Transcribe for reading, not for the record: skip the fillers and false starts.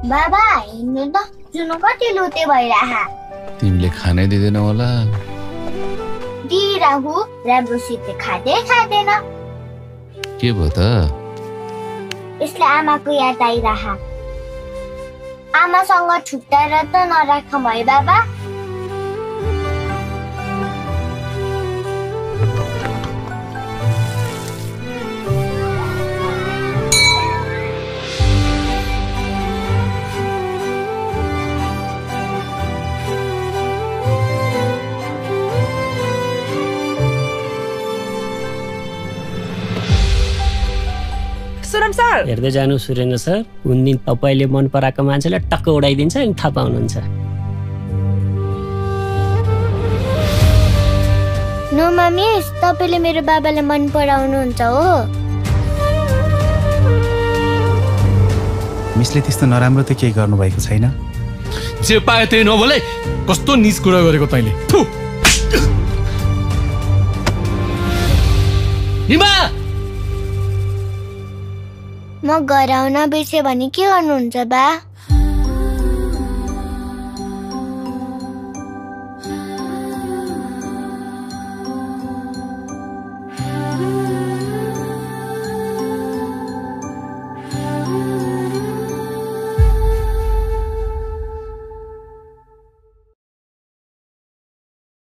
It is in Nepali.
बाबा हिँड्नु त जुन कति लुते भइरह तिमीले खानै दिँदैनौ होला दिइराहु राम्रोसित खाँदैन के भयो त यसले आमाको याद आइरह आमासँग छुट्टाएर त नराख है बाबा हेर्दै जानु सुरेन्द्र सर कुन दिन तपाईले मन पराएको मान्छेलाई टक्क उडाइदिन्छ अनि थाहा पाउनुहुन्छ नो मम्मी तपाईले मेरो बाबालाई मन पराउनुहुन्छ हो मिसले त्यस्तो नराम्रो त केही गर्नु भएको छैन जे पाए त्यही नबोले कस्तो निस कुरा गरेको तैले थु हिमा म गराउन बिर्से भने के गर्नुहुन्छ बा